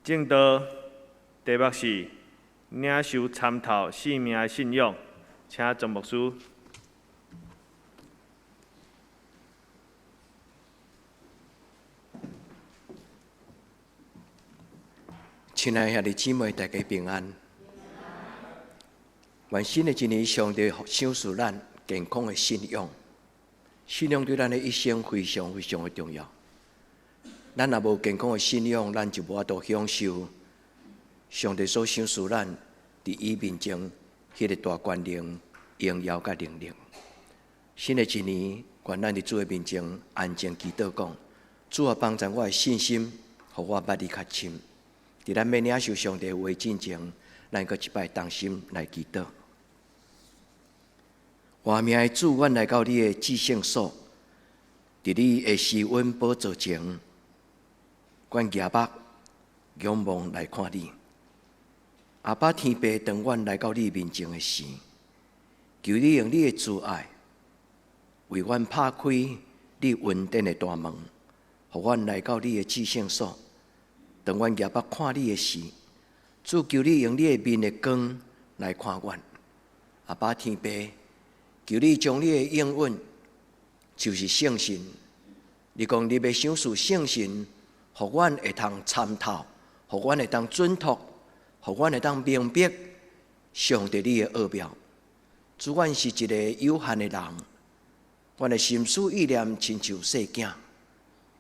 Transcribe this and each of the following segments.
證道題目是領受參透性命的信仰，請莊牧師。親愛兄弟姊妹，大家平安。願新的一年，上帝賞賜咱健康的信仰。信仰對咱的一生非常非常的重要。咱若無健康的信仰，咱就無法度享受上帝所賞賜咱佇伊面前彼个大權能、榮耀佮能力。新的一年，願咱佇主的面前安靜祈禱，講：主啊，幫助我的信心，予我捌你較深。佇咱欲領受上帝話進前，咱閣一擺同心來祈禱。活命的主，阮來到你的至聖所，佇你的施恩寶座前，阮舉目仰望來看你。阿爸天父，當阮來到你面前的時，求你用你的慈愛為阮拍開你恩典的大門，予阮來到你的至聖所。當阮舉目看你的時，主求你用你的面的光來看阮。阿爸天父，求你將你的應允，就是聖神。你講你欲賞賜聖神，予阮會通參透，予阮會當準確，予阮會當明白上帝你的奧妙。主，阮是一個有限的人，阮的心思意念親像細囝，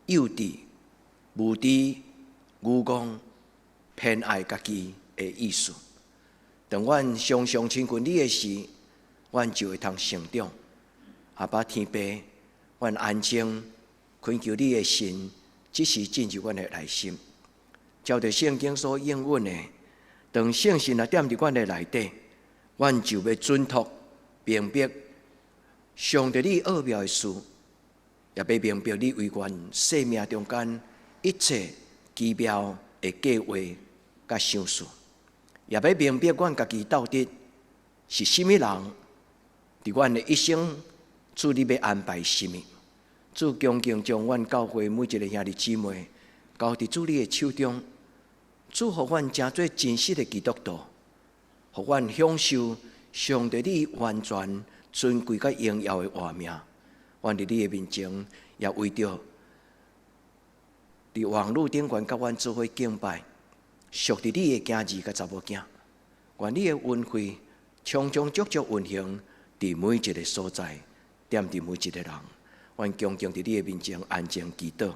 幼稚、無知、愚戇、偏愛家己的意思。當阮常常親近你的時，阮就會通成長。阿爸天父，阮安靜懇求你的神，即時進入阮的內心。照著聖經所應允的，當聖神若踮佇阮的內底，阮就欲準確明白上帝你奧妙的事，也欲明白你為阮生命中間一切奇妙的計劃佮賞賜，也欲明白阮家己到底是啥物人，佇阮的一生，主你欲安排啥物？主恭敬將阮教會每一个兄弟姊妹交佇主你的手中，主予阮成做真實的基督徒，予阮享受上帝你完全尊貴佮榮耀的活命。阮佇你的面前，也為著佇網路頂懸佮阮做伙敬拜，屬佇你的囝兒佮查某囝，願你的恩惠充充足足運行佇每一个所在，踮佇每一个人。阮恭敬佇你的面前安靜祈禱，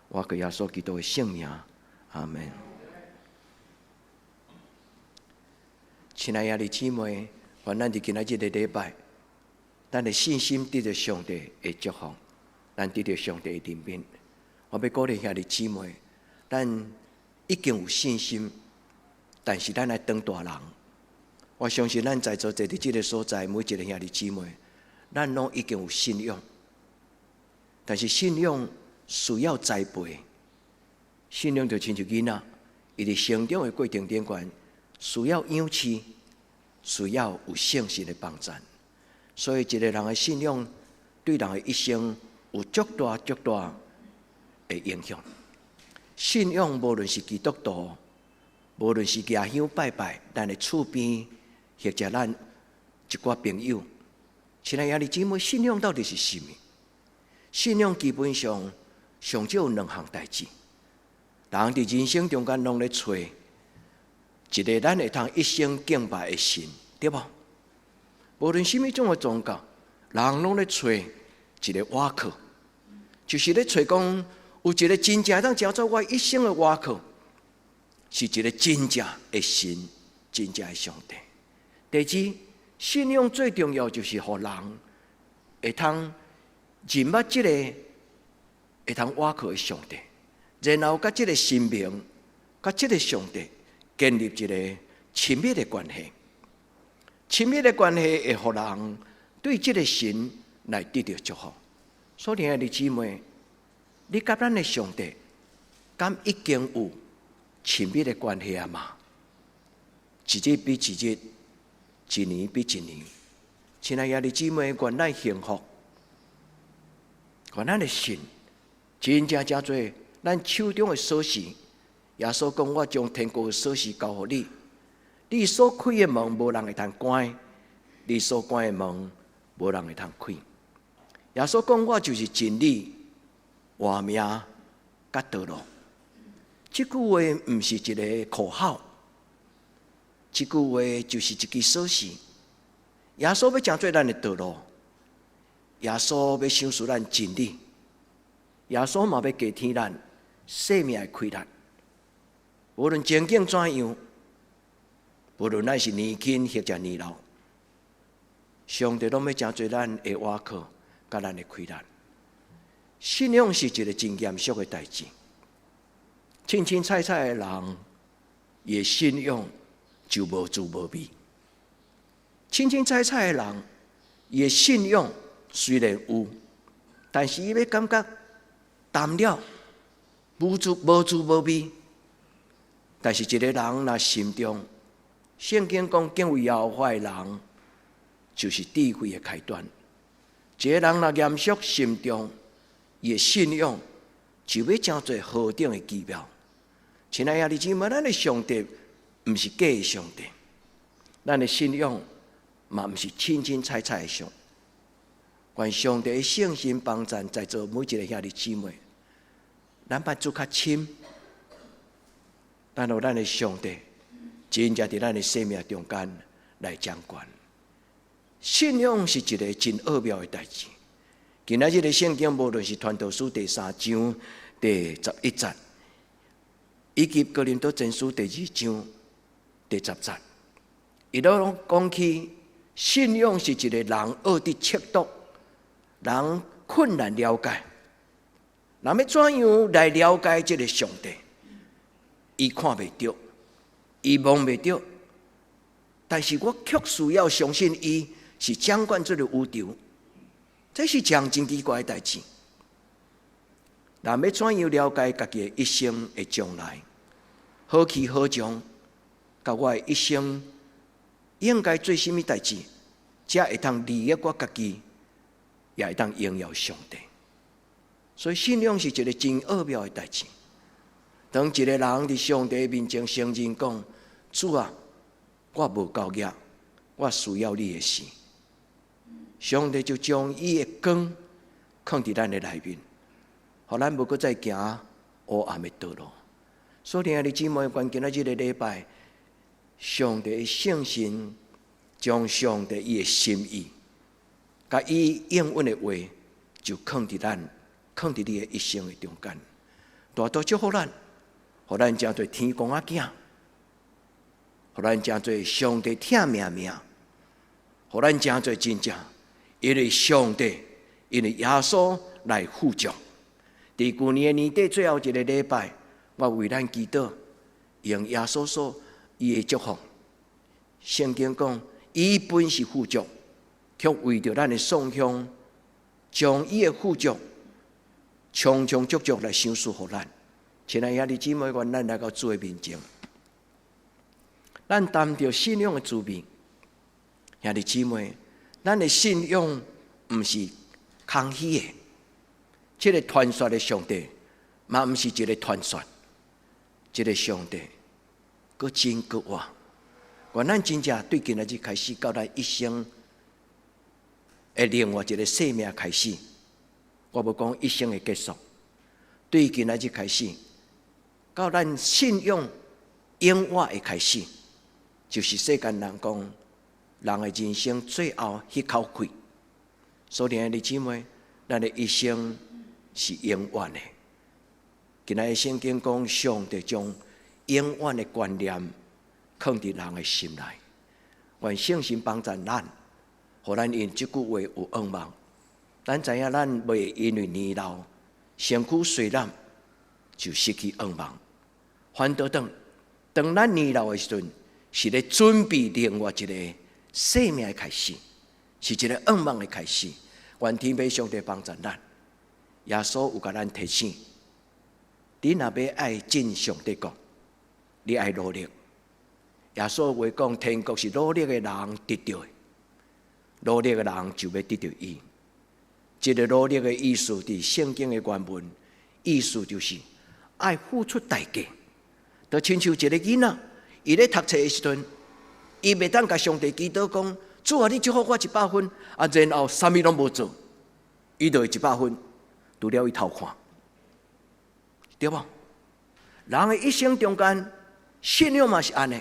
我靠耶穌基督的聖名，阿門。親愛的兄弟姊妹，願咱佇今仔日的禮拜，咱的信心得著上帝的祝福，咱得著上帝的憐憫。我欲鼓勵兄弟姊妹，咱已經有信心，但是咱愛當大人。我相信咱在座坐佇這个所在，每一个兄弟姊妹，咱攏已經有信仰，但是信仰需要栽培。信仰就親像囡仔，伊佇成長的過程頂懸，需要養飼，需要有聖神的幫贊。所以，一個人的信仰對人的一生有足大足大的影響。信仰無論是基督徒，無論是舉香拜拜，咱的厝邊或者咱一寡朋友，親愛兄弟姊妹，信仰到底是啥物？信仰基本上上少有兩項代誌。人佇人生中間攏咧揣一个咱會通一生敬拜的神，對無？無論啥物種的宗教，人攏咧揣一个倚靠，就是咧揣講有一个真正通成做我一生的倚靠，是一个真正的神，真正的上帝。第二，信仰最重要就是予人會通認捌這个會通倚靠的上帝，然後佮這个神明、佮這个上帝建立一个親密的關係。親密的關係會予人對這个神來得著祝福。所以，兄弟姊妹，你佮咱的上帝敢已經有親密的關係啊嗎？一日比一日，一年比一年，親愛兄弟姊妹，願咱幸福，願咱的信真正成做咱手中的鎖匙，耶穌講：我將天國的鎖匙交予你，你所開的門無人會通關，你所關的門無人會通開。耶穌講：我就是真理、活命、佮道路。這句話毋是一个口號，這句話就是一支鎖匙。耶穌欲成做咱的道路，耶穌欲賞賜咱真理，耶穌嘛欲加添咱生命的氣力。無論情景怎樣，無論咱是年輕或者年老，上帝攏欲成做咱的倚靠，佮咱的氣力。信仰是一个真嚴肅的代誌。凊凊彩彩的人，伊的信仰就無滋無味。凊凊彩彩的人，伊的信仰雖然有，但是伊欲感覺淡了，無滋無味。但是一个人若心中，聖經講敬畏耶和華的人，就是智慧的開端。一个人若嚴肅心中，伊的信仰就欲成做何等的奇妙。親愛的兄弟姊妹，咱的上帝毋是假的上帝，咱的信仰嘛毋是凊凊彩彩的上。願上帝的聖神幫贊在座每一个兄弟姊妹，咱捌做較深，咱予咱的上帝真正佇咱的生命中間來掌權。信仰是一个真奧妙的代誌。今仔日的聖經，無論是傳道書第三章第11節，以及哥林多前書第二章第10節，伊攏講起信仰是一个人愛佇測度，人困難了解，人欲怎樣來了解這个上帝？伊看袂著，伊摸袂著，但是我卻需要相信伊是掌管這个宇宙，這是一項真奇怪的代誌。人欲怎樣了解家己的一生的將來？何去何從？佮我的一生應該做啥物代誌，才會當利益我家己，也會當榮耀上帝。所以信仰是一个真奧妙的代誌。當一个人佇上帝面前承認講：主啊，我無夠額，我需要你的時，上帝就將伊的光囥佇咱的內面，予咱無閣再行黑暗的道路。所以，兄弟姊妹，願今仔這个禮拜，上帝的聖神將上帝伊的心意，佮伊應允的話，就囥佇咱，囥佇你的一生的中間。大大祝福咱，予咱成做天公仔囝，予咱成做上帝疼命命，予咱成做真正，因為上帝，因為耶穌來富足。佇舊年的年底最後一个禮拜，我為咱祈禱，用耶穌所伊的祝福。聖經講，伊本是富足，卻為著咱的喪鄉，將伊的富足充充足足來賞賜予咱。親愛兄弟姊妹，願咱來到主的面前，咱擔著信仰的滋味。兄弟姊妹，咱的信仰毋是空虛的，這个傳說的上帝嘛毋是一个傳說，這个上帝閣真閣活。願咱真正對今仔日開始，到咱一生的另外一个生命開始，我無講一生的結束，對今仔日開始，到咱信仰永活的開始，就是世間人講人的人生最後彼口氣。所以，兄弟姊妹，咱的一生是永遠的。今仔日聖經講，上帝將永遠的觀念囥佇人的心內，願聖神幫助咱，予咱因這句話有向望。咱知影咱袂因為年老、身軀衰老就失去向望。反倒當當咱年老的時陣，是咧準備另外一个生命的開始，是一个向望的開始。願天父上帝幫助咱，耶穌有共咱提醒：你若欲愛進上帝國，你愛努力。耶穌話講，天國是努力的人得著的，努力的人就欲得著伊。這个努力的意思，佇聖經的原文意思就是愛付出代價。就親像一個囡仔，伊咧讀冊的時陣，伊袂當共上帝祈禱講：主啊，你祝福我一百分，啊，然後啥物攏無做，伊就會一百分，除了伊偷看，對無？人的一生中間，信仰嘛是按呢。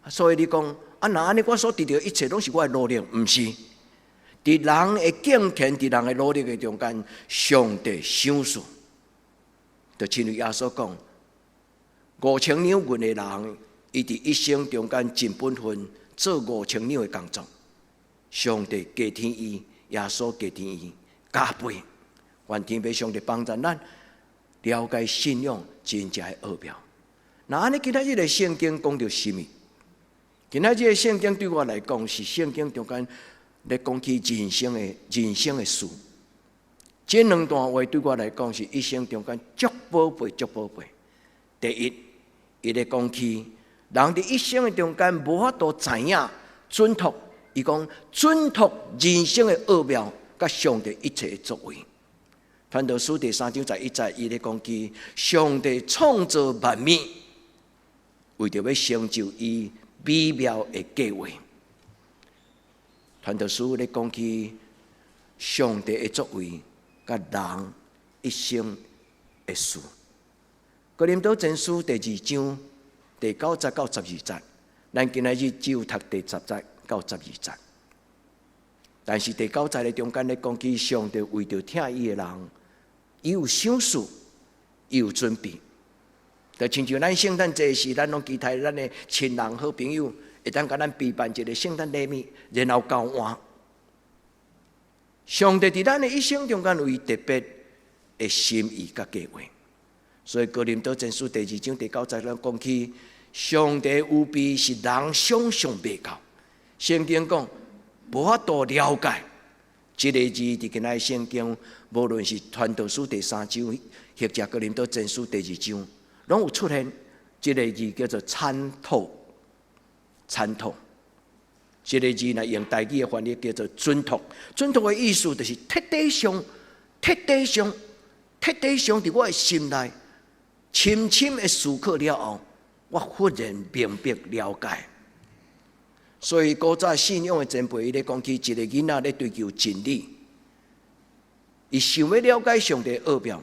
所以你講啊，若按呢，我所得著一切攏是我的努力，毋是。佇人的敬虔，佇人的努力的中間，上帝賞賜，就親像耶穌講，5000兩銀的人，伊佇一生中間盡本分做五千兩的工作，上帝加添伊，耶穌加添伊加倍。願天父上帝幫助咱了解信仰真正的奧妙。那按呢，今仔日的聖經講著啥物？今仔日的聖經對我來講是聖經中間咧講起人生的事。這兩段話對我來講是一生中間足寶貝、足寶貝。第一，伊咧講起人佇一生的中間無法度知影準確，伊講準確人生的奧妙，佮上帝一切的作為。傳道書第三章十一節，伊咧講起上帝創造萬物，為著欲成就伊美妙的計劃。傳道書咧講起上帝的作為，佮人一生的事。哥林多前書第二章第九節到十二節，咱今仔日只有讀第十節到十二節。但是第九節的中間咧講起上帝為著疼伊的人，伊有賞賜，伊有準備。就親像咱聖誕節時，咱攏期待咱的親人、好朋友會當共咱備辦一個聖誕禮物，然後交換。上帝佇咱的一生中間有伊特別的心意佮計劃。所以哥林多前書第二章第九節，咱講起上帝預備是人想象袂到。聖經講無法度了解。這個字佇今仔聖經，無論是傳道書第三章，或者哥林多前書第二章，攏有出現。這個字叫做參透，參透。這個字呢，用台語的翻譯叫做準確。準確的意思就是徹底上、徹底上、徹底上，佇我的心內深深的思考了後，我忽然明白了解。所以古早信仰的前輩，伊咧講起一個囡仔咧追求真理，伊想欲了解上帝奧妙。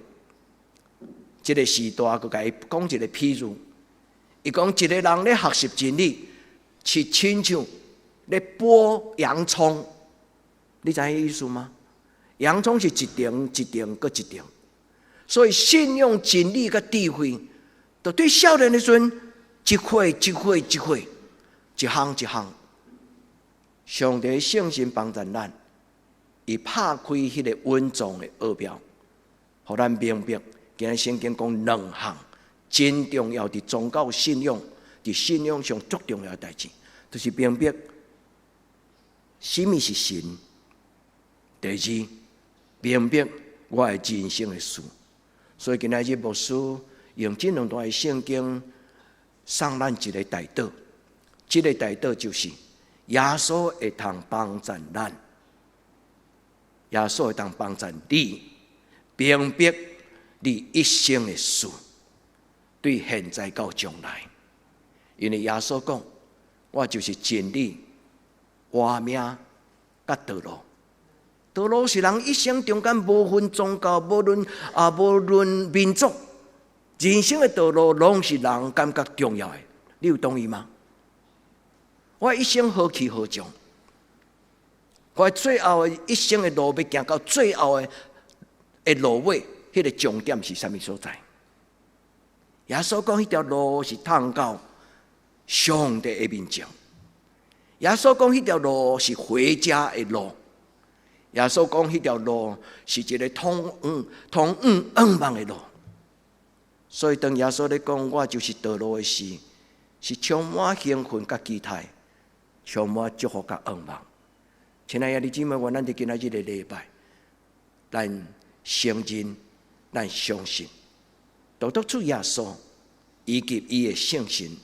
這個時代，閣共伊講一個譬喻，伊講一個人咧學習真理，是親像咧剝洋蔥，你知影彼意思嗎？洋蔥是一層一層閣一層，所以信仰真理佮智慧，就對少年的時陣，一塊一塊一塊，一項一項。上帝聖神幫助咱，伊拍開彼個隱藏的奧妙，予咱明白。今仔聖經講兩項真重要，佇宗教信仰，佇信仰上足重要的代誌，就是明白啥物是神。第二，明白我的人生的事。所以今仔日牧師用這兩段的聖經送咱一個代禱，這個代禱就是耶穌會通幫助咱，耶穌會通幫助你明白你一生的事，對現在到將來。因為耶穌講，我就是真理、活命、佮道路。道路是人一生中間無分宗教、無論民族，人生的道路攏是人感覺重要的。你有同意嗎？我一生何去何從？我最後的一生的路欲行到最後的路尾，彼個終點是啥物所在？耶穌講，彼條路是通到上帝的面前。耶穌講，彼條路是回家的路。耶穌講，彼條路是一個通往向望的路。所以當耶穌咧講我就是道路的時，是充滿興奮佮期待，充滿祝福佮向望。親愛的弟兄姊妹，願咱佇今仔日的禮拜，咱承認，咱相信，獨獨主耶穌以及伊的聖神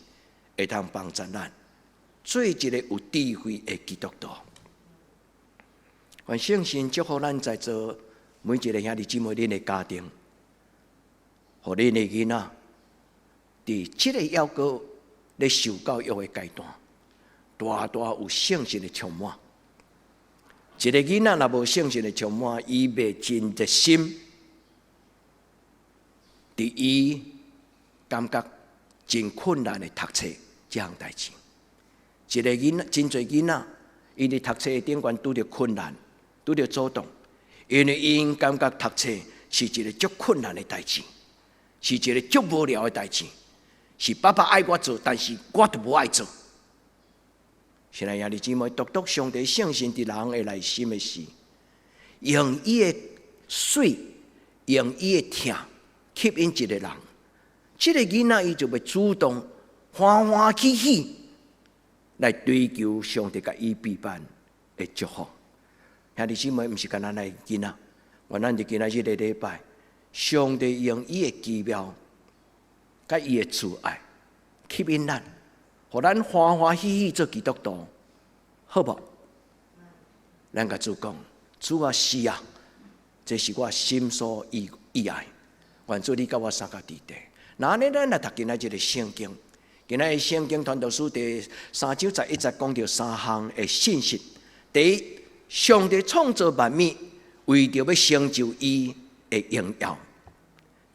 會通幫助咱，做一個有智慧的基督徒。願聖神祝福咱在座每一個兄弟姊妹，恁的家庭，予恁的囡仔，佇這個猶閣咧受教育的階段，大大有聖神的充滿。一個囡仔若無聖神的充滿，伊袂真熱心，佇伊感覺真困難的讀冊這項代誌。一個囡仔，真濟囡仔，伊佇讀冊頂懸拄著困難，拄著阻擋，因為𪜶感覺讀冊是一個足困難的代誌，是一個足無聊的代誌，是爸爸愛我做，但是我都無愛做。親愛兄弟姊妹，獨獨上帝聖神佇人的內心的時，用伊的媠，用伊的疼吸引一個人，這個囡仔伊就會主動歡歡喜喜來追求上帝共伊備辦的祝福。兄弟姊妹，毋是干焦咱的囡仔，願咱佇今仔日這個禮拜，上帝用伊的奇妙，佮伊的慈愛吸引咱，予咱歡歡喜喜做基督徒，好無？咱共主講，主啊，是啊，這是我心所意意愛，願主你佮我相佮佇地。那按呢，咱來讀今仔日的聖經，今仔日聖經傳道書第三章十一節講著三項的信息。第一，上帝創造萬物，為著欲成就伊的榮耀。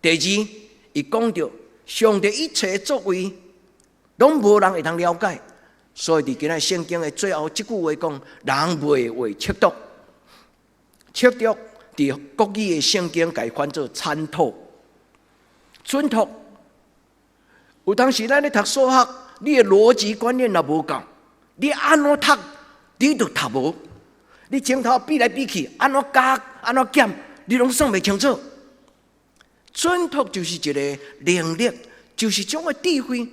第二，伊講著上帝一切作為，攏無人會當了解。所以佇今仔聖經的最後這句話講，人袂會測度，測度佇國語的聖經共伊翻做參透、準確。有當時咱咧讀數學，你的邏輯觀念若無夠，你按怎讀，你都讀無。你前頭比來比去，按怎加，按怎減，你攏算袂清楚。準確就是一個能力，就是種的智慧。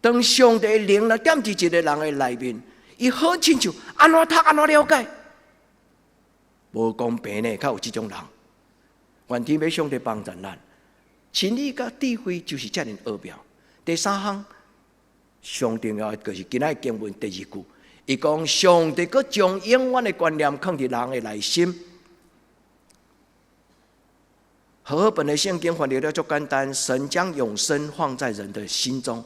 當上帝的靈來踮佇一個人的內面，伊好親像按怎讀按怎了解，無公平呢，較有這種人。願天父上帝幫助咱，真理佮智慧就是遮爾奧妙。第三項上重要的就是今仔經文第二句，伊講上帝閣將永遠的觀念囥佇人的內心。和合本的聖經翻譯了足簡單，神將永生放在人的心中。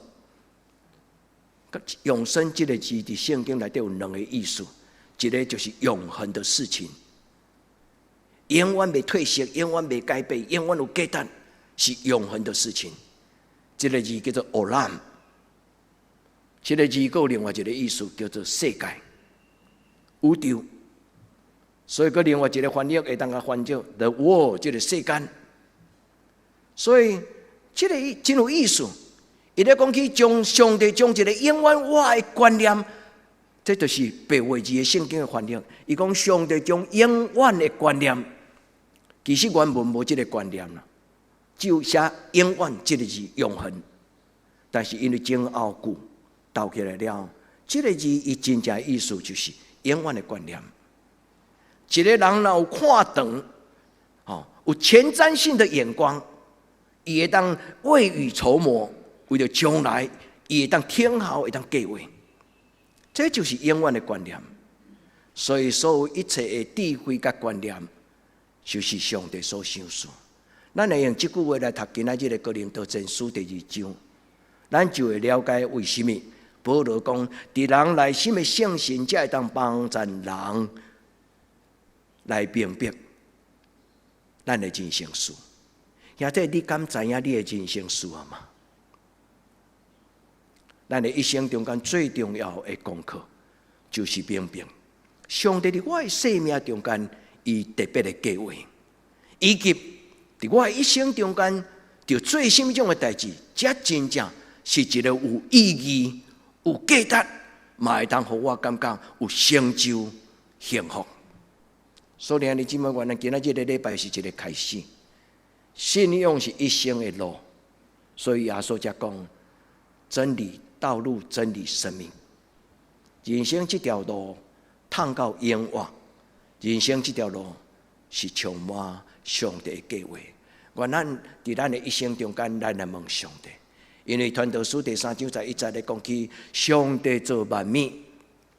永生這個字佇聖經內底有兩個意思，一個就是永恆的事情，永遠袂褪色，永遠袂改變，永遠有價值，是永恆的事情。這個字叫做 olam，這個字閣有另外一個意思叫做世界、宇宙。所以閣另外一個翻譯會當共翻做 the world，這個世間。所以這個真有意思。伊咧講起將上帝將一個永遠活的觀念，這就是白話字的聖經的翻譯。伊講上帝將永遠的觀念，其實原文無這個觀念啦，只有寫永遠這個字永恆。但是因為前後句鬥起來了，這個字伊真正意思就是永遠的觀念。一個人若有看長，吼，有前瞻性的眼光，伊會當未雨綢繆。為著將來，伊會當聽好，會當計劃，這就是永遠的觀念。所以，所有一切的智慧佮觀念，就是上帝所賞賜。咱會用這句話來讀今仔日的哥林多前書第二章，咱就會了解為啥物保羅講，佇人內心的聖神，才會當幫助人來明白咱的人生事。兄弟，你敢知影你的人生事啊嗎？咱的一生中間最重要的功課，就是明白上帝佇我的生命中間，伊特別的計劃，以及佇我的一生中間，著做啥物種的代誌，才真正是一個有意義、有價值，嘛會當予我感覺有成就、幸福。所以，兄弟姊妹，願咱今仔這個禮拜是一個開始。信仰是一生的路，所以耶穌才講真理、道路、真理、生命。人生這條路通到永活，人生這條路是充滿上帝的計劃。願咱佇咱的一生中間，咱來問上帝，因為傳道書第三章十一節咧講起，上帝造萬物，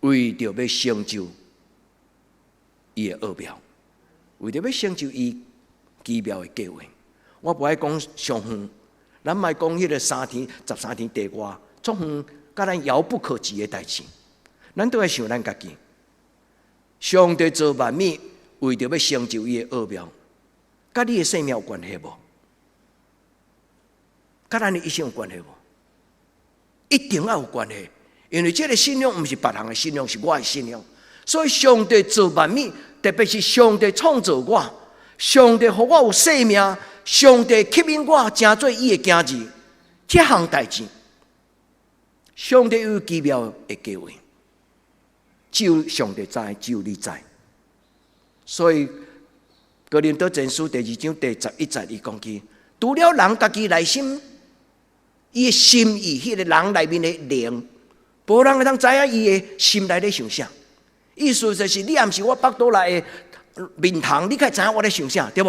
為著欲成就伊的奧妙，為著欲成就伊奇妙的計劃。我無愛講上遠，咱莫講彼个三天十三天地外，足遠，佮咱遙不可及的代誌。咱都愛想咱家己。上帝造萬物，為著欲成就伊的奧妙，佮你的生命有關係無？佮咱的一生有關係無？一定愛有關係，因為這个信仰毋是別人的信仰，是我的信仰。所以上帝造萬物，特別是上帝創造我，上帝予我有生命，上帝吸引我成做伊的囝兒，這項代誌，上帝有奇妙的計劃，只有上帝知，只有你知。所以哥林多前書第二章第11節，伊講起，除了人家己內心，伊的心意，彼个人內面的靈，無人會當知影伊的心內咧想啥。意思就是，你也毋是我腹肚內的面蟲，你會知影我咧想啥，對無？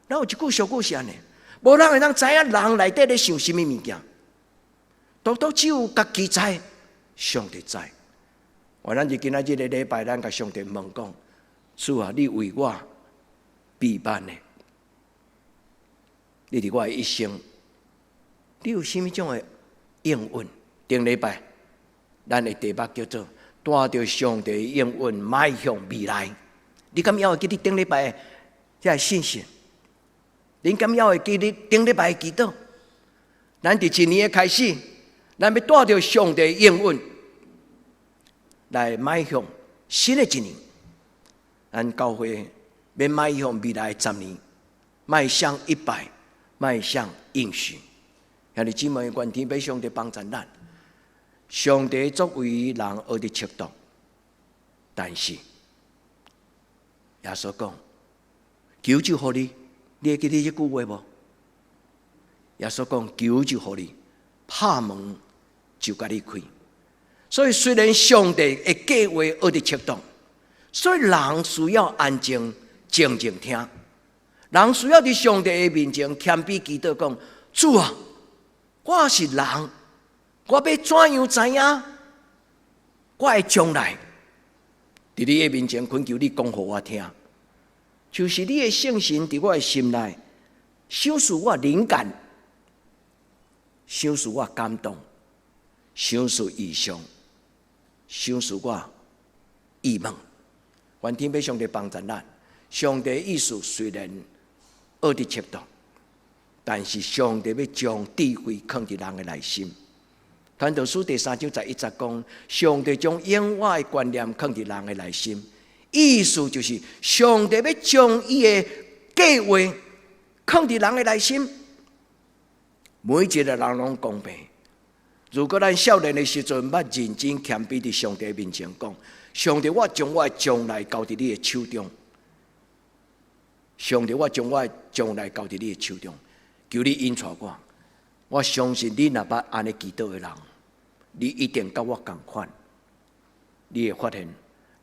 咱有一句俗語是按呢，無人會當知影人內底咧想啥物物件，獨獨只有家己知，上帝知。願咱佇今仔日个禮拜，咱共上帝問講：主啊，你為我備辦的，你佇我的一生，你有啥物種的應允？頂禮拜，咱的題目叫做帶著上帝應允邁向未來。你敢猶會記得頂禮拜的這个信息？恁敢猶會記得頂禮拜的祈禱？咱佇一年的開始，咱欲帶著上帝應允來邁向新的一年。咱教會欲邁向未來十年，邁向100，邁向應許。兄弟姊妹，願天父上帝幫助咱。上帝作為人學佇尺度，但是耶穌講：求就予你，你會記得這句話無？耶穌講：求就予你，拍門就共你開。所以雖然上帝的計劃學佇尺度，所以人需要安靜靜靜聽，人需要佇上帝的面前謙卑祈禱，講：主啊，我是人，我欲怎樣知影我的將來？佇你的面前懇求你講予我聽，就是你的聖神佇我的心內，賞賜我靈感，賞賜我感動，賞賜異象，賞賜我異夢。願天父上帝幫助咱。上帝意思雖然學佇尺度，但是上帝欲將智慧囥佇人的內心。傳道書第三章11節講，上帝將永活的觀念囥佇人的內心，意思就是上帝欲將伊的計劃囥佇人的內心。每一个人攏公平。如果咱少年的時陣，捌認真謙卑佇上帝面前講：上帝，我將我的將來交佇你的手中。上帝，我將我的將來交佇你的手中，求你引帶我。我相信你若捌按呢祈禱的人，你一定佮我仝款。你會發現，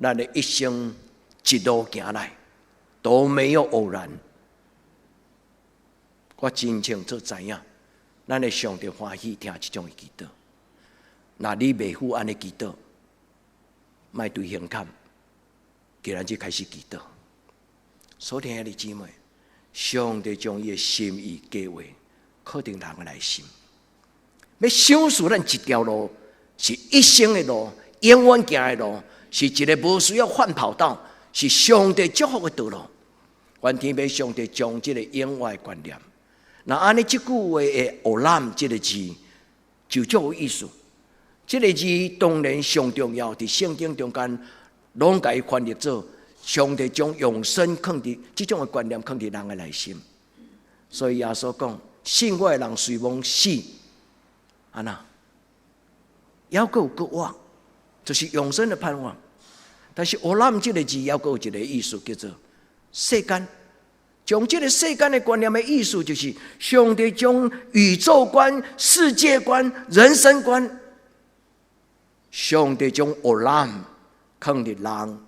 咱的一生一路行來都沒有偶然。我真清楚知影，咱的上帝歡喜聽這種的祈禱。若你袂赴按呢祈禱，莫對胸坎，今仔日開始祈禱。所聽的姊妹，上帝將伊的心意計劃刻佇人的內心，欲賞賜咱一條路，是一生的路，永遠行的路，是一个無需要換跑道，是上帝祝福的道路。願天父上帝將這个永活的觀念，若按呢這句話的 olam 這个字，就足有意思。這个字當然上重要，佇聖經中間，攏共伊翻譯做上帝將永生囥佇這種的觀念囥佇人的內心。所以耶穌講：信我的人雖罔死，按怎，猶閣有閣活，就是永生的盼望。但是 olam 這个字猶閣有一个意思，叫做世間。將這个世間的觀念的意思，就是上帝將宇宙觀、世界觀、人生觀，上帝將 olam 囥佇人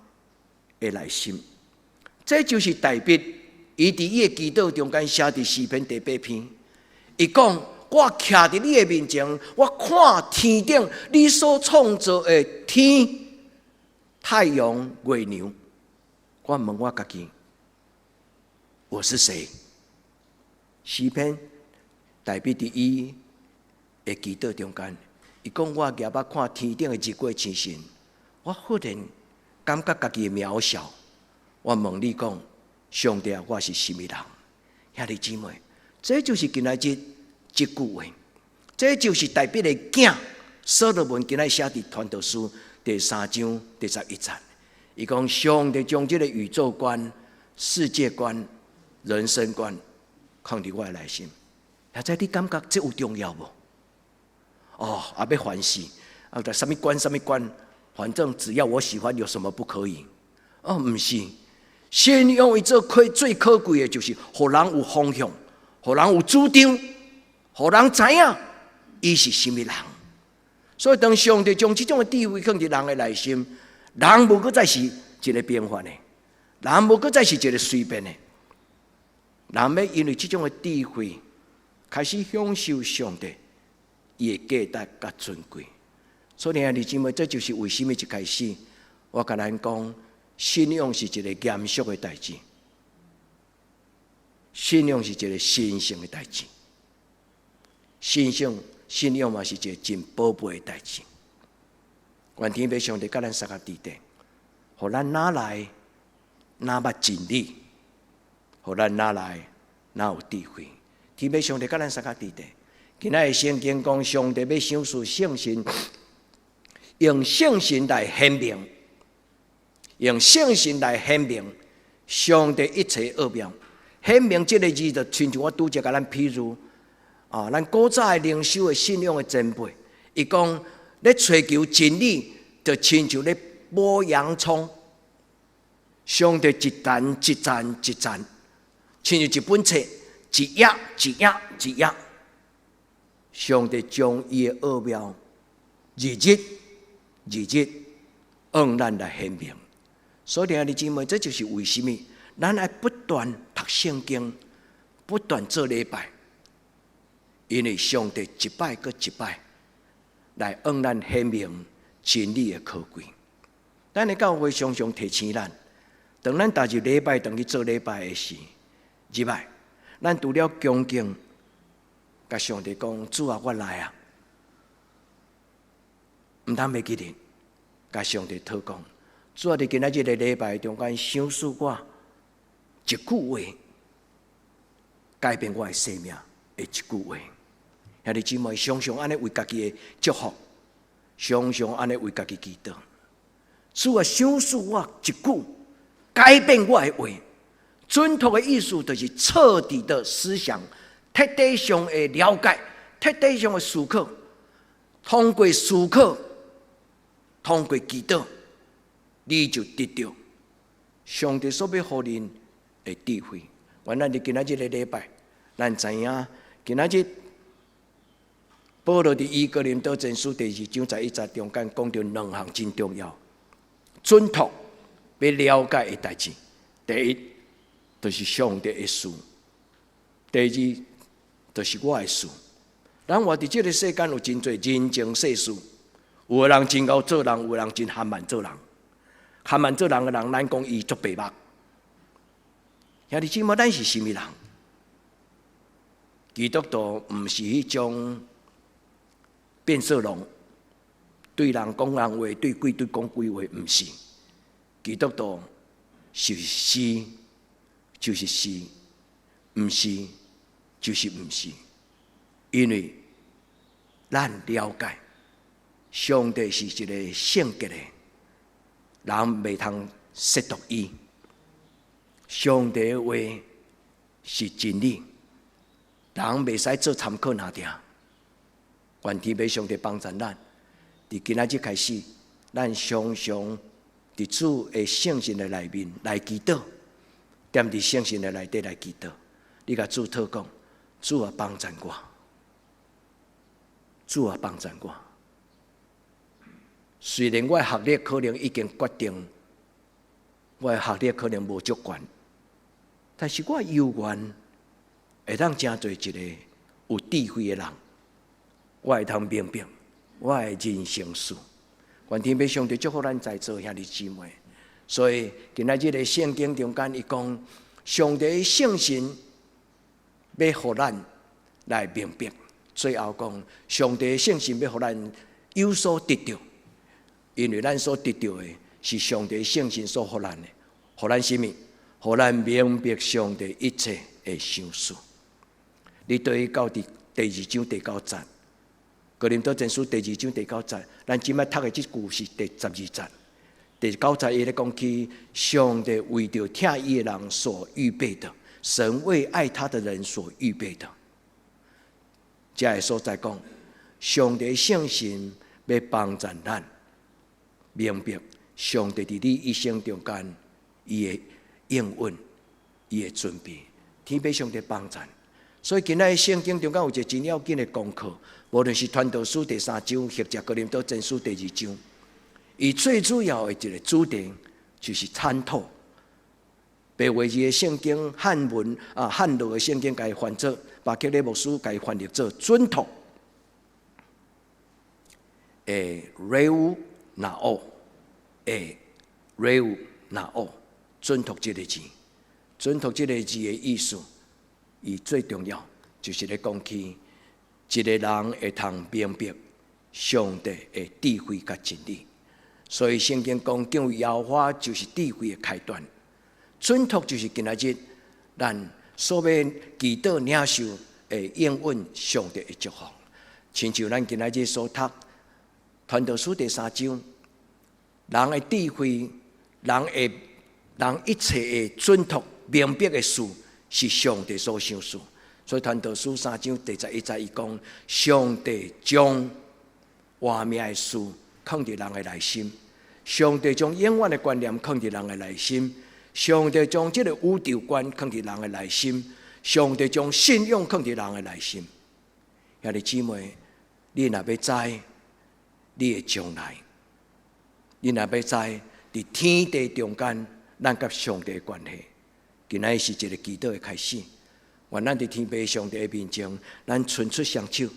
的內心，這就是大衛伊佇伊的祈禱中間寫佇詩篇第八篇，伊講：我徛佇你的面前，我看天頂你所創造的天、太陽、月亮，我問我家己，我是誰？詩篇大衛佇伊的祈禱中間，伊講我舉目看天頂的日月星辰，我忽然感覺家己的渺小。我問你講，上帝啊，我是啥物人？兄弟姊妹，這就是今仔日這句話，這就是大衛的囝所羅門今仔寫佇傳道書第三章第11節。伊講上帝將這个宇宙觀、世界觀、人生觀放佇我的內心。現在你感覺這有重要無？哦，啊欲凡事，啊，啥物觀啥物觀，反正只要我喜歡，有什麼不可以？哦，毋是，信仰伊做可最可貴的，就是予人有方向，予人有主張，予人知影伊是啥物人。所以當上帝將這種的智慧放佇人的內心，人無閣再是一个平凡的，人無閣再是一个隨便的，人欲因為這種的智慧，開始享受上帝伊的價值佮尊貴。所以兄弟姊妹，這就是為啥物一開始我共咱講，信仰是一个嚴肅的代誌，信仰是一个神聖的代誌，信仰信仰嘛是一个真寶貝的代誌。願天父上帝佮咱相佮佇底，予咱若來若捌真理，予咱若來若有智慧。天父上帝佮咱相佮佇底。今仔的聖經講，上帝欲賞賜聖神，用聖神來顯明，用聖神來顯明上帝一切奧妙。顯明這个字就親像我拄才共咱譬如啊，咱古早的靈修的信仰的前輩，伊講咧追求真理，就親像咧剝洋蔥。上帝一層一層一層，親像一本冊，一頁一頁一頁，上帝將伊的奧妙，日日日日向咱來顯明。所以兄弟姊妹，這就是為啥物咱愛不斷讀聖經，不斷做禮拜，因為上帝一擺閣一擺來向咱顯明真理的可貴。咱的教會常常提醒咱，當咱踏入禮拜，轉去做禮拜的時，入來，咱除了恭敬，共上帝講：主啊，我來啊！毋通袂記得，共上帝禱告。主啊，佇今仔日的禮拜中間，賞賜我一句話，改變我的生命的一句話。兄弟姊妹，常常按呢為家己的祝福，常常按呢為家己祈禱。主啊，賞賜我一句改變我的話。準託的意思就是徹底的思想，徹底上的了解，徹底上的思考。通過思考，通過祈禱，你就得著上帝所欲予恁的智慧。原來佇今仔日的禮拜，咱知影今仔日保羅佇哥林多前書第二章十一節中間講著兩項真重要，準託欲了解的代誌。第一，就是上帝的事；第二，就是我的事。咱活佇這个世間有真濟人情世事，有的人真𠢕做人，有的人真含慢做人。含慢做人的人，咱講伊足白目。兄弟姊妹，咱是啥物人？基督徒毋是彼種變色龍，對人講人話，對鬼對講鬼話，毋是。基督徒是是就是是，毋是就是毋是。因為咱了解，上帝是一個聖潔的，人袂通褻瀆伊。上帝的話是真理，人袂使做參考爾定。願天父上帝幫助咱，佇今仔日開始，咱常常佇主的聖神的內面來祈禱，踮佇聖神的內底來祈禱。你共主禱告，主啊幫助我，主啊幫助我。雖然我的學歷可能已經決定，我的學歷可能無足懸，但是我猶原會當成做一个有智慧的人，我會通明白我的人生事。願天父上帝祝福咱在座兄弟姊妹。所以今仔日的聖經中間，伊講上帝聖神欲予咱來明白。最後講，上帝聖神欲予咱有所得著，因為咱所得著的是上帝聖神所予咱的，予咱啥物？予咱明白上帝一切的心思。你對到佇第二章第九節，哥林多前書第二章第九節，咱這擺讀的這句是第12節。第九節伊咧講起上帝為著疼伊的人所預備的，神為愛他的人所預備的。這个所在講，上帝聖神欲幫助咱明白上帝佇你一生中間伊的應允，伊的準備，天父上帝幫助。所以今仔日聖經中間有一個真要緊的功課，無論是傳道書第三章，或者哥林多前書第二章，伊最主要的一個主題就是參透。白話字的聖經漢文啊，漢樂的聖經共伊翻做，巴克禮牧師共伊翻譯做準託。欸，ρεύναω，欸，ρεύναω，準託這個字，準託這個字的意思，伊最重要就是咧講起一個人會通明白上帝的智慧佮真理。所以聖經講敬畏耶和華就是智慧的開端。準託就是今仔日咱所欲祈禱領受的應允上帝的祝福。親像咱今仔日所讀傳道書第三章，人的智慧，人的人一切的準託明白的事，是上帝所賞賜。所以傳道書三章第11節，伊講上帝將活命的事藏佇人的內心，上帝將永遠的觀念藏佇人的內心。上帝將這個宇宙觀藏佇人的內心，上帝將信仰藏佇人的內心。兄弟姊妹，你若欲知你的將來，你若欲知佇天地中間，咱佮上帝的關係，今仔日是一個祈禱的開始。願咱佇天父上帝的面前，咱伸出雙手，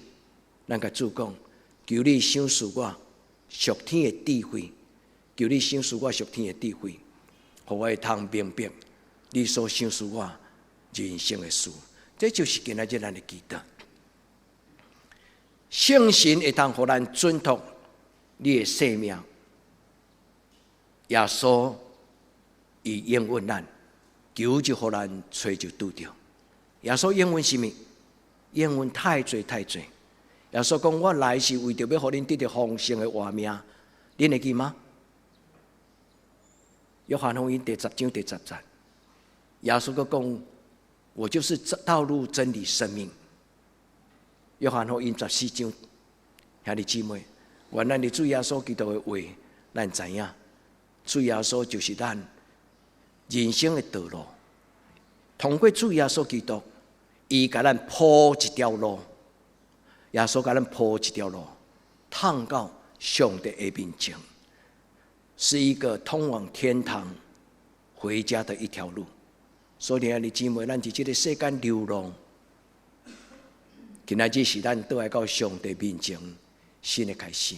咱共主講：求你賞賜我屬天的智慧，求你賞賜我屬天的智慧。予我會通明白你所賞賜我人生的事，這就是今仔日咱的祈禱。聖神會通予咱準託你的生命，耶穌伊應允咱，求就予咱，揣就拄著。耶穌應允啥物？應允太濟太濟。耶穌講：我來是為著欲予恁得著豐盛的活命，恁會記嗎？約翰福音第10章第10節，耶穌閣講：我就是道路、真理、生命。約翰福音14章，兄弟姊妹，願咱佇主耶穌基督的話，咱知影，主耶穌就是咱人生的道路。通過主耶穌基督，伊共咱鋪一條路，耶穌共咱鋪一條路，通到上帝的面前。是一個通往天堂回家的一條路。所以，兄弟姊妹，咱佇這個世間流浪，今仔日是咱倒來到上帝面前新的開始。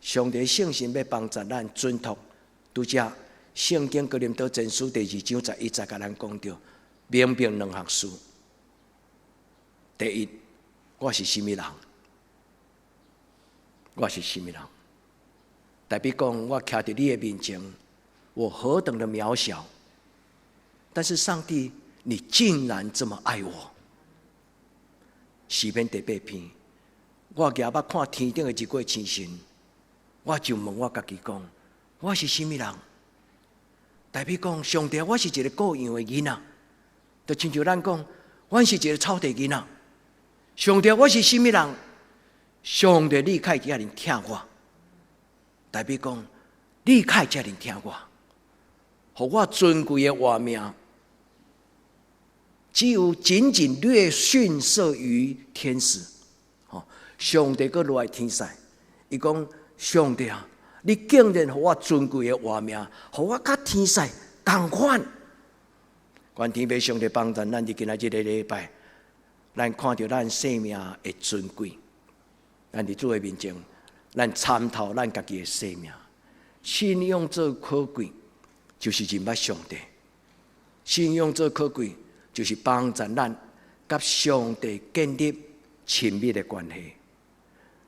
上帝聖神欲幫助咱準託，拄才聖經哥林多前書第二章11節，共咱講著明白兩項事。第一，我是啥物人？我是啥物人？代表講，我徛佇你的面前，我何等的渺小！但是上帝，你竟然這麼愛我。詩篇第八篇，我舉目看天頂的日月星辰，我就問我家己講：我是啥物人？代表講，上帝，我是一個羔羊的囡仔，就親像咱講，阮是一個草地囡仔。上帝，我是啥物人？上帝，你較會遮爾疼我。代表講，你較會遮爾疼我，予我尊貴的活命，只有僅僅略遜色於天使。吼，上帝閣落來天使，伊講：上帝啊，你竟然予我尊貴的活命，予我佮天使仝款。願天父上帝幫助咱佇今仔這個禮拜，咱看著咱生命的尊貴，咱佇主的面前。咱參透咱家己的生命，信仰做可貴，就是認捌上帝。信仰做可貴，就是幫助咱佮上帝建立親密的關係。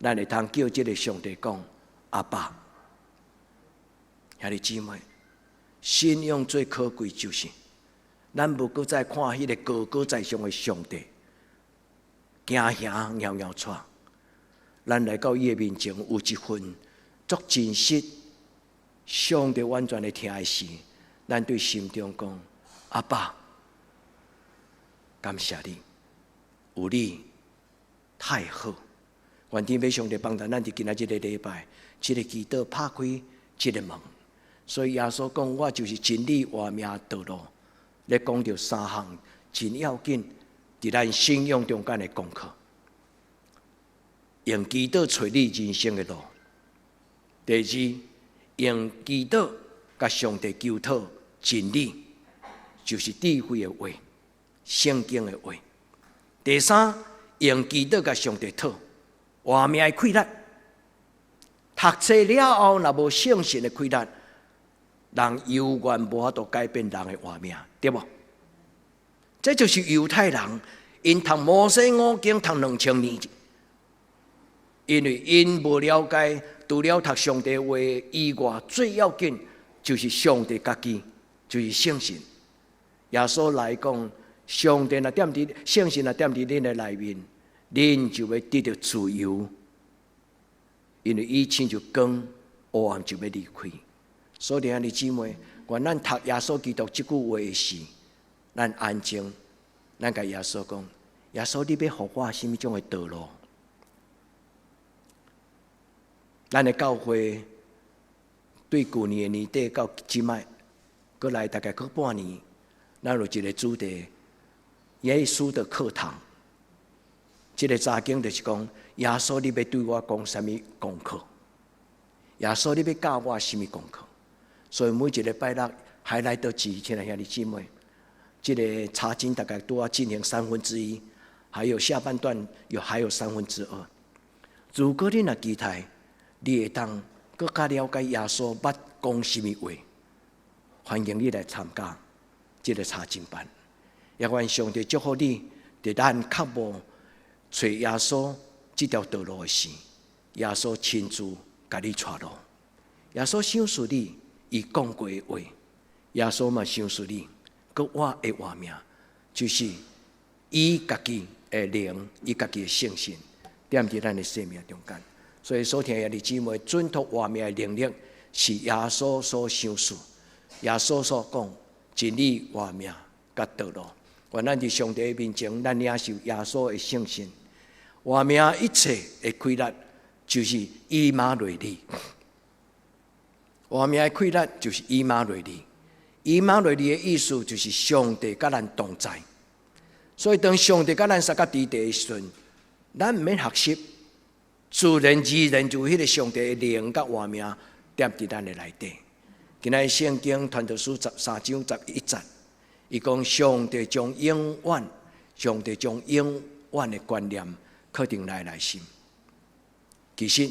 咱會通叫這个上帝講阿爸。兄弟姊妹，信仰最可貴就是，咱無閣再看彼个高高在上的上帝，驚嚇搖搖掣。咱來到伊的面前，有一份足真實、上帝完全會聽的時，咱對心中講：阿爸，感謝你，有你太好。願天父上帝幫助咱佇今仔這个禮拜，這个祈禱拍開這个門。所以耶穌講：我就是真理、活命、道路。咧講著三項真要緊，佇咱信仰中間的功課，用祈禱揣你人生的路。第二，用祈禱共上帝求討真理，就是智慧的話、聖經的話。第三，用祈禱共上帝討活命的氣力。讀冊了後，若無聖神的氣力，人猶原無法度改變人的活命，對無？這就是猶太人，𪜶讀摩西五經讀2000年，因為𪜶無了解，除了讀上帝話以外，最要緊就是上帝家己，就是聖神。耶穌來講，上帝若踮佇聖神若踮佇恁的內面，恁就欲得著自由，因為伊親像光，黑暗就欲離開。所以，兄弟姊妹，願咱讀耶穌基督這句話時，咱安靜，咱共耶穌講：耶穌，你欲予我啥物種的道路？咱的教會對舊年的年底到這擺，閣來大概閣半年，咱有一个主題：耶穌的課堂。這个查經就是講，耶穌，你欲對我講啥物功課？耶穌，你欲教我啥物功課？所以每一个拜六還來得及，親愛兄弟姊妹，這个查經大概都要進行三分之一，還有下半段有還有三分之二。如果你若期待，你會當閣較了解耶穌捌講啥物話，歡迎你來參加這个查經班。也願上帝祝福你，佇咱腳步揣耶穌這條道路的時，耶穌親自共你帶路。耶穌賞賜你伊講過的話，耶穌嘛賞賜你，閣我的活命，就是伊家己的靈，伊家己的聖神，踮佇咱的生命中間。所以，所聽的兄弟姊妹，準託活命的能力是耶穌所賞賜，耶穌所講真理、活命、佮道路。願咱佇上帝面前，咱領受耶穌的聖神，活命一切的氣力，就是以馬內利。活命的氣力就是以馬內利。以馬內利的意思就是上帝佮咱同在。所以當上帝佮咱相佮佇地的時陣，咱毋免學習，自然而然就彼个上帝的靈佮活命踮佇咱的內底。今仔日聖經傳道書13章11節，伊講上帝將永遠，上帝將永遠的觀念刻佇咱內心。其實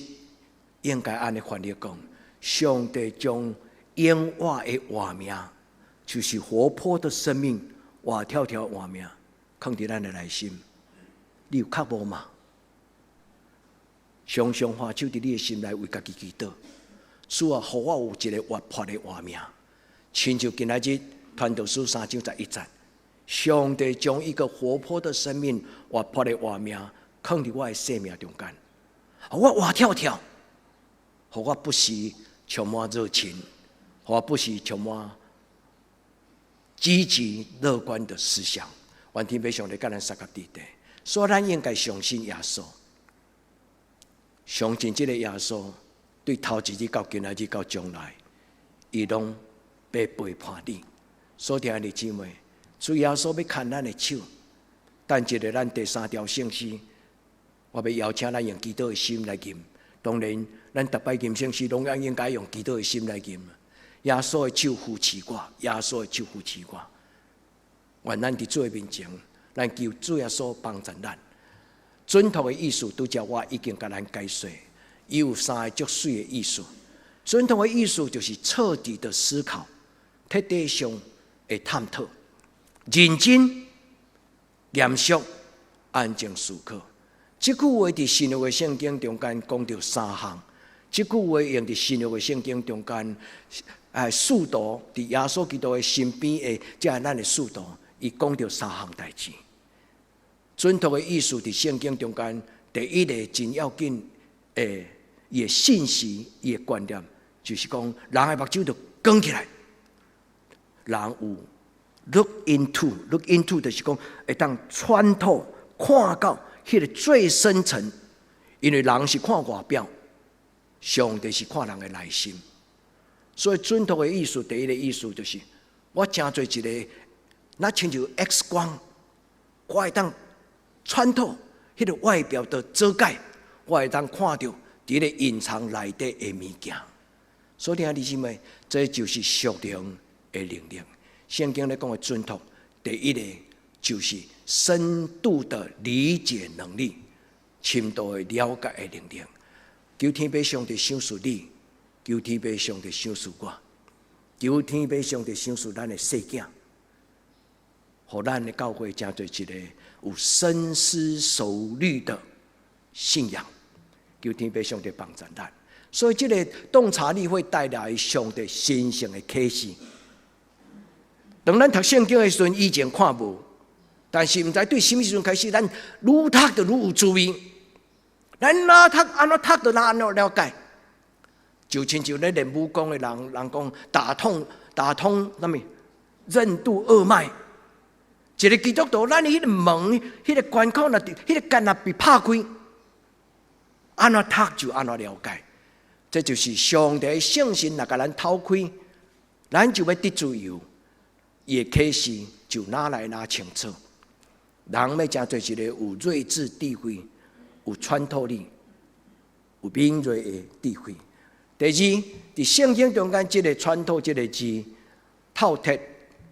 應該按呢翻譯講，上帝將永活的活命，就是活潑的生命，活跳跳活命，囥佇咱的內心。你有渴慕嗎？常常花手佇你的心內為家己祈禱，主啊，予我有一个活潑的活命，親像今仔日傳道書三章十一節，上帝將一個活潑的生命、活潑的活命，囥佇我的生命中間，予我活跳跳，予我不時充滿熱情，予我不時充滿積極樂觀的思想。願天父上帝佮咱相佮佇地，所以咱應該相信耶穌。相信這个耶穌，對頭一日到今仔日到將來，伊攏欲陪伴你。所以兄弟姊妹，主耶穌欲牽咱的手，等一下咱第三條聖詩，我欲邀請咱用祈禱的心來吟。當然，咱逐擺吟聖詩，攏應該用祈禱的心來吟。耶穌的手扶持我，耶穌的手扶持我。願咱佇主的面前，咱求主耶穌幫助咱。準託的意思，拄才我已經共咱解說，伊有三个足媠的意思。準託的意思就是徹底的思考，徹底上的探討，認真、嚴肅、安靜思考。這句話佇新約的聖經中間講著三項。這句話用佇新約的聖經中間，使徒佇耶穌基督的身邊的，這个咱的使徒，伊講著三項代誌。準託的意思佇聖經中間，第一个真要緊的，伊的信息，伊的觀念，就是講人的目睭著關起來，人有 look into，look into 就是講會當穿透看到彼个最深層，因為人是看外表，上帝是看人的內心。所以準託的意思，第一个意思就是，我成做一个，若親像 X 光，我會當穿透彼个外表的遮蓋，我會當看著佇咧隱藏內底的物件。所以兄弟姊妹，這就是屬靈的能力。聖經咧講的準託，第一个就是深度的理解能力，深度的了解的能力。求天父上帝賞賜你，求天父上帝賞賜我，求天父上帝賞賜咱的細囝，予咱的教會成做一個有深思熟慮的信仰。求天父上帝幫助咱。所以，這个洞察力會帶來上帝神聖的啟示。當咱讀聖經的時陣，以前看無，但是毋知對啥物時陣開始，咱愈讀就愈有滋味。咱若讀按怎讀就若按怎了解。就親像咧練武功的人，人講打通啥物任督二脈。一个基督徒，咱彼个門、彼个關口，若彼个關若被拍開，按怎讀就按怎了解。這就是上帝聖神若共咱透開，咱就欲得自由。伊的啟示就愈來愈清楚。人欲成做一个有睿智智慧、有穿透力、有敏銳的智慧。第二，佇聖經中間，這个穿透這个字，透徹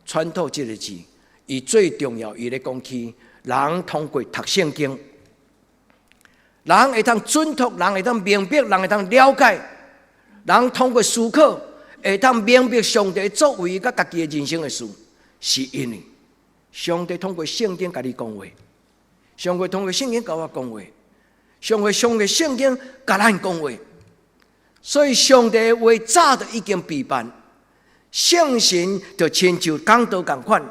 穿透這个字，伊最重要，伊咧講起人通過讀聖經，人會當準託，人會當明白，人會當了解，人通過思考，會當明白上帝作為佮家己的人生的事，是因為上帝通過聖經共你講話，上帝通過聖經共我講話，上帝通過聖經共咱講話，所以上帝的話早就已經備辦，聖神就親像講道仝款，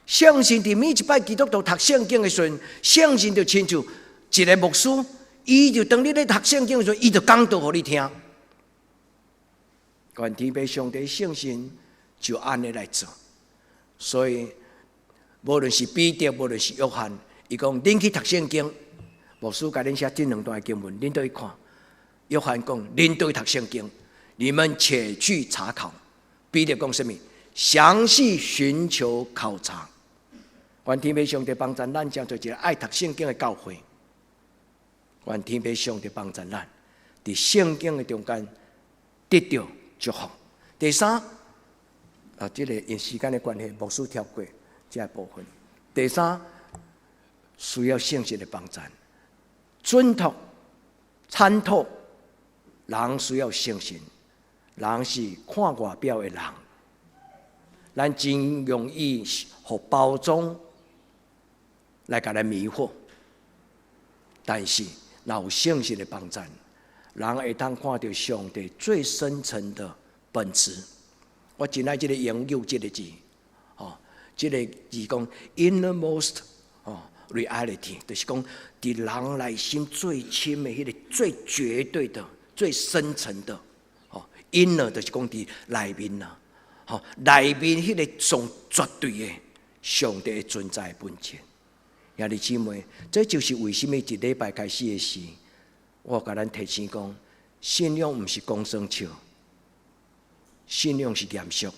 聖神佇每一擺基督徒讀聖經的時陣，聖神就親像一个牧師，伊就當你咧讀聖經的時陣，伊就講道予你聽。願天父上帝聖神就按呢來做，所以無論是彼得，無論是約翰，伊講恁去讀聖經，牧師共恁寫這兩段經文，恁倒去看。約翰講恁倒去讀聖經，你們且去查考。彼得講啥物？詳細尋求考察。願天父上帝幫助咱，成做一个愛讀聖經的教會。願天父上帝幫助咱，佇聖經的中間得著祝福。第三，啊，這个因時間的關係，牧師跳過這个部分。第三，需要聖神的幫助，準託、參透，人需要聖神，人是看外表的人，咱真容易予包裝來共咱迷惑。但是，若有聖神的幫助，人會當看著上帝最深層的本質。我真愛這个英語這个字，哦，這个字講 innermost 哦 reality，就是講佇人內心最深的彼个最絕對的、最深層的，哦，inner 就是講佇內面啦，吼，內面彼个上絕對的上帝的存在本質。兄弟姊妹，這就是為啥物一禮拜開始的時，我共咱提醒講，信仰毋是講耍笑，信仰是嚴肅。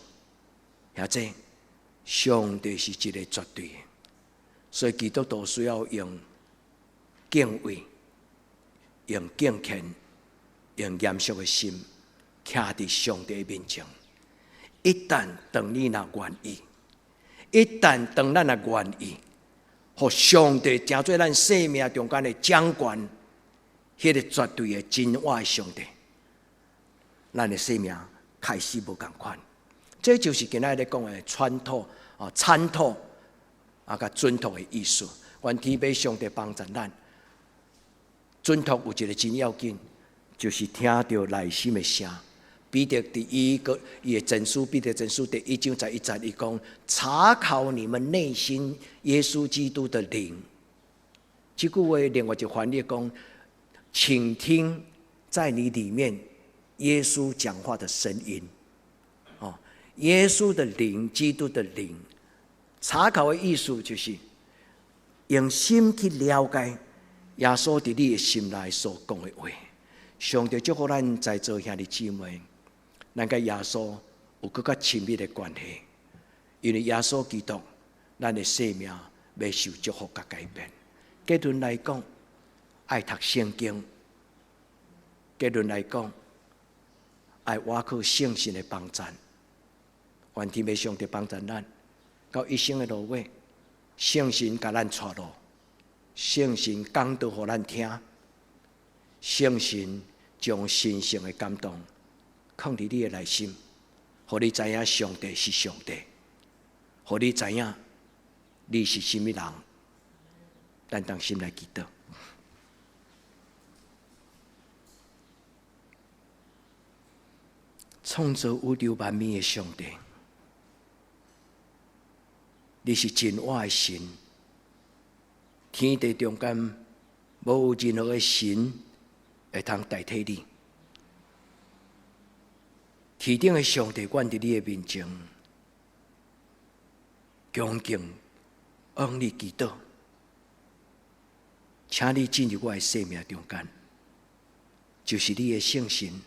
兄弟，上帝是一个絕對的，所以基督徒需要用敬畏、用敬虔、用嚴肅的心，徛佇上帝面前。一旦當你若願意，一旦當咱若願意，予上帝成做咱生命中間的掌權，彼个絕對的真我的上帝，咱的生命開始無仝款。這就是今仔日咧講的穿透啊、參透啊、佮準託的意思。願天父上帝幫助咱。準託有一个真要緊，就是聽著內心的聲。彼得佇伊個伊的前書，彼得前書第1章11節，伊講：查考你們內心，耶穌基督的靈。這句話另外一個翻譯講：傾聽在你裡面耶穌講話的聲音。哦，耶穌的靈，基督的靈。查考的意思就是用心去了解耶穌佇你的心內所講的話。上帝祝福咱在座兄弟姊妹，咱佮耶穌有閣較親密的關係，因為耶穌基督，咱的生命欲受祝福佮改變。結論來講，愛讀聖經；結論來講，愛倚靠聖神的幫贊。願天父上帝幫贊咱，到一生的路尾，聖神共咱帶路，聖神講道予咱聽，聖神將神聖的感動囥佇你的內心，予你知影上帝是上帝，予你知影你是啥物人。咱同心來祈禱。創造宇宙萬物的上帝，你是真活的神，天地中間無有任何的神會通代替你。天頂的上帝，阮佇你的面前，恭敬向你祈禱，請你進入我的生命中間，就是你的聖神，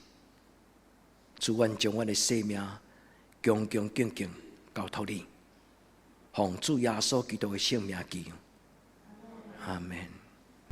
主，阮將阮的生命恭恭敬敬交託你，奉主耶穌基督的聖名祈，阿門。